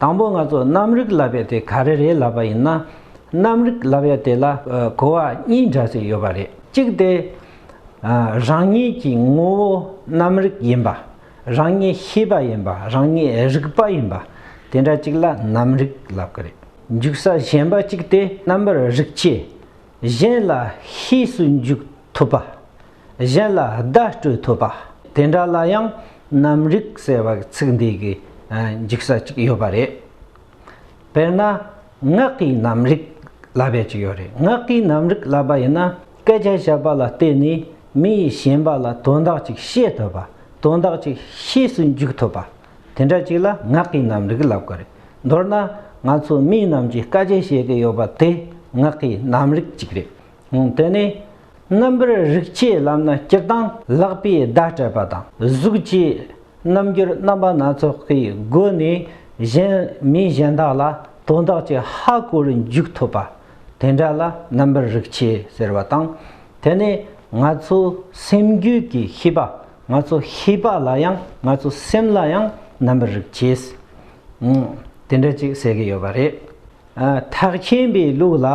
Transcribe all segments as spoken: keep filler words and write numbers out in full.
དང་པོ་ང་ཚོ་རྣམ་རིག་ལབ་ཡ་དེ་ག་རེ་རེད་ལབ་པ་ཡིན་ན། རྣམ་རིག་ལབ་ཡ་དེ་ལ་ཨ་གོ་བ་གཉིས་འདྲ་ཞིག་ཡོད་པ་རེད། གཅིག་དེ་ཨ་རང་ཉིད་ཀྱི་ངོ་བོ་རྣམ་རིག་ཡིན་པ། རང་ཉིད་ཤེས་པ་ཡིན་པ། རང་ཉིད་རིག་པ་ཡིན་པ། དེ་འདྲ་གཅིག་ལ་རྣམ་རིག་ལབ་ཀྱི་རེད། འཇུག་ས་གཞན་པ་གཅིག་དེ་རྣམ་པར་རིག་བྱེད། གཞན་ལ་ཤེས་སུ་འཇུག་ཐུབ་པ། གཞན་ལ་བརྡ་སྤྲོད་ཐུབ་པ། དེ་འདྲ་ལ་ཡང་རྣམ་རིག་ཟེར་བ་ཚིག་འདི་གི་ཨ་འཇུག་ས་གཅིག་ཡོད་པ་རེད། དཔེར་ན་ངག་གི་རྣམ་རིག་ལབ་ཡ་གཅིག་ཡོད་རེད། ངག་གི་རྣམ་རིག་ལབ་པ་ཡིན་ན་སྐད་ཆ་བཤད་པ་ལ་བརྟེན་ནས་མི་ཡིས་གཞན་པ་ལ་དོན་དག་ཅིག་བཤད་ཐུབ་པ། དོན་དག་ཅིག་ཤེས་སུ་འཇུག་ཐུབ་པ། དེ་འདྲ་ཅིག་ལ་ངག་གི་རྣམ་རིག་ལབ་ཀྱི་རེད། མདོར་ན་ང་ཚོ་མི་རྣམས་ཀྱིས་སྐད་ཆ་བཤད་ཀྱི་ཡོད་པ་དེ་ངག་གི་རྣམ་རིག་ཅིག་རེད། ཨང་། དེ་ནས་རྣམ་པར་རིག་བྱེད་ལབ་ན་སྤྱིར་བཏང་ལག་པས་བརྡ་སྤྲད་པ་དང་། གཟུགས་ཀྱི་རྣམ་འགྱུར་རྣམ་པ་སྣ་ཚོགས་ཀྱི་སྒོ་ནས་གཞན་མི་གཞན་དག་ལ་དོན་དག་ཅིག་ཧ་གོ་རུ་འཇུག་ཐུབ་པ། དེ་འདྲ་ལ་རྣམ་པར་རིག་བྱེད་ཟེར་བ་དང་། དེ་ནས་ང་ཚོ་སེམས་རྒྱུད་ཀྱི་ཤེས་པ། ང་ཚོ་ཤེས་པ་ལ་ཡང་ང་ཚོ་སེམས་ལ་ཡང་རྣམ་པར་རིག་བྱེད། ཨང་། དེ་འདྲ་ཅིག་ཟེར་གྱི་ཡོད་པ་རེད། ཨ། ཐེག་ཆེན་པའི་ལུགས་ལ་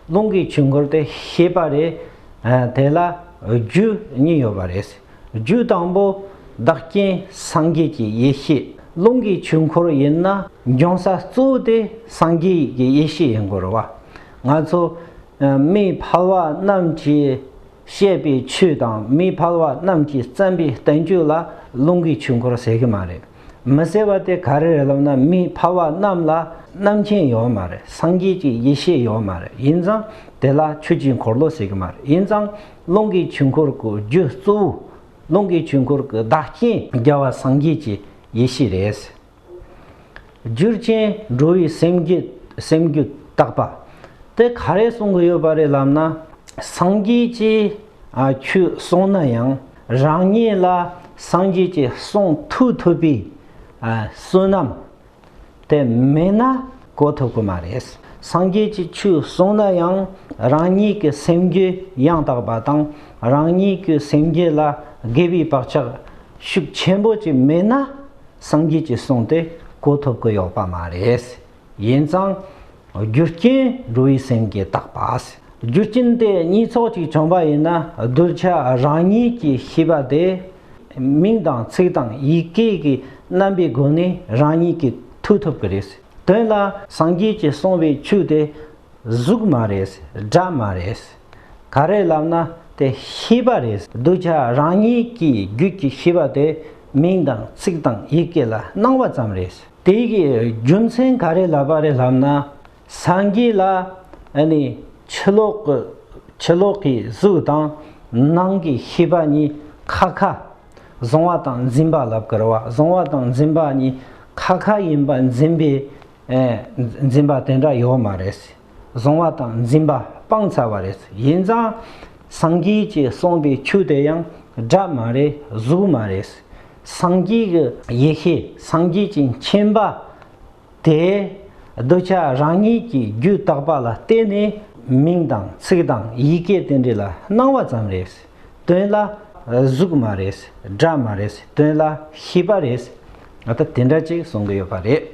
རླུང་གི་ཆོས་འཁོར་དེ་ཤེས་པ་རེད། ཨ། དེ་ལ་རྒྱུ་གཉིས་ཡོད་པ་རེད། རྒྱུ་དང་པོ་བདག་རྐྱེན་སངས་རྒྱས་ཀྱི་ཡེ་ཤེས། རླུང་གི་ཆོས་འཁོར་ཡིན་ན་འབྱུང་ས་གཙོ་བོ་དེ་སངས་རྒྱས་ཀྱི་ཡེ་ཤེས་ཡིན་དགོས་རེད་བ། ང་ཚོ་ཨ་མི་ཕལ་བ་རྣམས་ཀྱིས་བཤད་པའི་ཆོས་དང་མི་ཕལ་བ་རྣམས་ཀྱིས་བརྩམས་པའི་བསྟན་བཅོས་ལ་རླུང་གི་ཆོས་འཁོར་ཟེར་གྱི་མ་རེད། མི་ཟེར་བ་དེ་ག་རེ་རེད་ལབ་ན། མི་ཕལ་བ་རྣམས་ལ་རྣམ་མཁྱེན་ཡོད་མ་རེད། སངས་རྒྱས་ཀྱི་ཡེ་ཤེས་ཡོད་མ་རེད། ཡིན་ཙང་དེ་ལ་ཆོས་ཀྱི་འཁོར་ལོ་ཟེར་གྱི་མ་རེད། ཡིན་ཙང་རླུང་གི་ཆོས་འཁོར་གྱི་རྒྱུ་གཙོ་བོ། རླུང་གི་ཆོས་འཁོར་གྱི་བདག་རྐྱེན་རྒྱལ་བ་སངས་རྒྱས་ཀྱི་ཡེ་ཤེས་རེད། རྒྱུ་རྐྱེན་འགྲོ་བའི་སེམས་རྒྱུད། སེམས་རྒྱུད་དག་པ། དེ་ག་རེ་གསུང་གི་ཡོད་པ་རེད་ལབ་ན། སངས་རྒྱས་ཀྱིས་ཨ་ཆོས་གསུངས་ན་ཡང་རང་ཉིད་ལ་སངས་རྒྱས་ཀྱིས་གསུང་ཐུབ་ཐུབ་པའི་ཨ་བསོད་ནམས་དེ་མེད་ན་གོ་ཐུབ་ཀྱི་མ་རེད། སངས་རྒྱས་ཀྱིས་ཆོས་གསུངས་ན་ཡང་རང་ཉིད་ཀྱི་སེམས་རྒྱུད་ཡང་དག་པ་དང་། རང་ཉིད་ཀྱི་སེམས་རྒྱུད་ལ་དགེ་བའི་བག་ཆགས་ཤུགས་ཆེན་པོ་ཅིག་མེད་ན། སངས་རྒྱས་ཀྱི་གསུང་དེ་གོ་ཐུབ་ཀྱི་ཡོད་པ་མ་རེད། ཡིན་ཙང་རྒྱུ་རྐྱེན་འགྲོ་བའི་སེམས་ཀྱིས་བཏགས་པ། རྒྱུ་རྐྱེན་དེ་གཉིས་ཚོགས་ཅིག་བྱུང་བ་ཡིན་ན། གདུལ་བྱ་རང་ཉིད་ཀྱི་ཤེས་པ་དེ་མིང་དང་ཚིག་དང་ཡི་གེ་གི་རྣམ་པའི་སྒོ་ནས་རང་ཉིད་ཀྱིས་ཐོས་ཐུབ་ཀྱི་རེད། དོན་ལ་སངས་རྒྱས་ཀྱིས་གསུངས་པའི་ཆོས་དེ་གཟུགས་མ་རེད། སྒྲ་མ་རེད། ག་རེ་ལབ་ན་དེ་ཤེས་པ་རེད། གདུལ་བྱ་རང་ཉིད་ཀྱི་རྒྱུད་ཀྱི་ཤེས་པ་དེ་མིང་དང་ཚིག་དང་ཡི་གེ་ལ་སྣང་བ་ཙམ་རེད། དེ་གི་རྒྱུ་མཚན་ག་རེ་ལབ་པ་རེད་ལབ་ན། སངས་རྒྱས་ལ་ཨ་ནི་ཕྱི་ལོགས་ཀྱི་ཕྱི་ལོགས་ཀྱི་གཟུགས་དང་ནང་གི་ཤེས་པ་གཉིས་ཁ་ཁ་གཟུང་བ་དང་འཛིན་པ་ལབ་ཀྱི་རེད་བ། གཟུང་བ་དང་འཛིན་པ་གཉིས་ཁ་ཁ་ཡིན་པ་འཛིན་པའི་ཨེ་འཛིན་པ་དེ་འདྲ་ཡོད་མ་རེད། གཟུང་བ་དང་འཛིན་པ་སྤངས་ཚར་བ་རེད། ཡིན་ཙང་སངས་རྒྱས་ཀྱིས་གསུངས་པའི་ཆོས་དེ་ཡང་སྒྲ་མ་རེད། གཟུགས་མ་རེད། སངས་རྒྱས་ཀྱི་ཡེ་ཤེས། སངས་རྒྱས་ཀྱི་མཁྱེན་པ་དེ་གདུལ་བྱ་རང་ཉིད་ཀྱི་རྒྱུད་དག་པ་ལ་བརྟེན་ནས་མིང་དང་ཚིག་དང་ཡི་གེ་དེ་འདྲ་ལ་སྣང་བ་ཙམ་རེད། དོན་ལ་གཟུགས་མ་རེད། སྒྲ་མ་རེད། དོན་ལ་ཤེས་པ་རེད། ད་དེ་འདྲ་ཅིག་གསུང་གི་ཡོད་པ་རེད།